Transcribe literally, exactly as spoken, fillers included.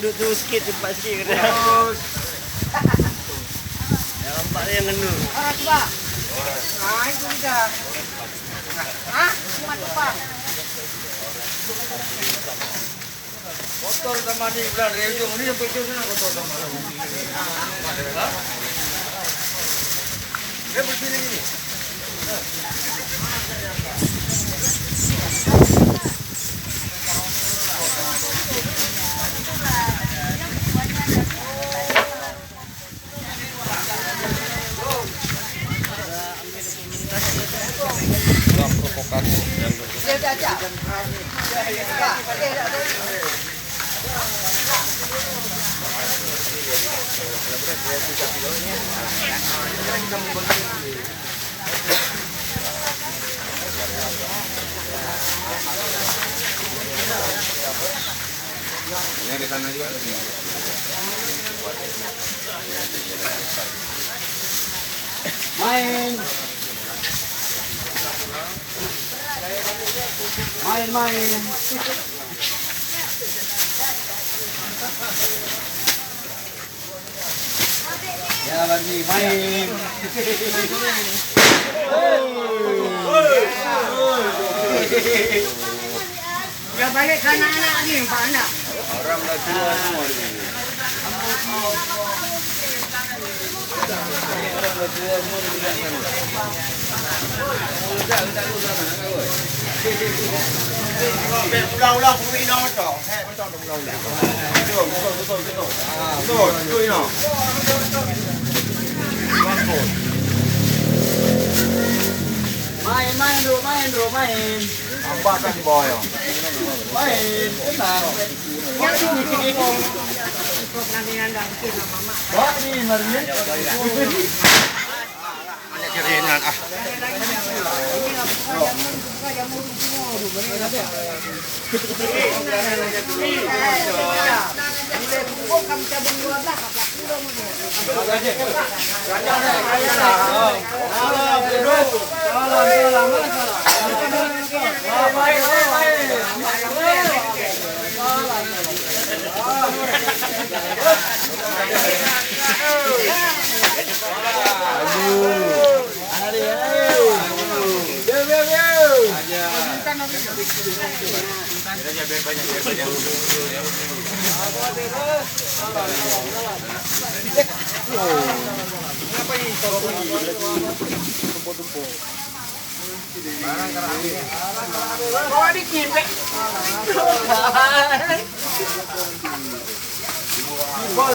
Duduk tu sikit, tempat sikit kena. Yang nampak dia yang kena. Ah, cuba. Ah, itu dia. Ah, cuma tumpang. Kotor sama ni, udah dari ujung ni sampai ujung sana kotor sama. Ha? Dia bersih lagi ni. Provokasi dan Main. Main, main. Ya, lagi main. Udah balik ke anak-anak ni, empat anak. Orang dah tua semua ni. Orang dah tua semua ni. Ulang-ulang, pengurus inong tu. Hei, betul. Main, main, Bro, main, Bro, main. Nampak tak di bawah ya? Main, tenang. Wah, ni, mari. Banyak keringan, ah.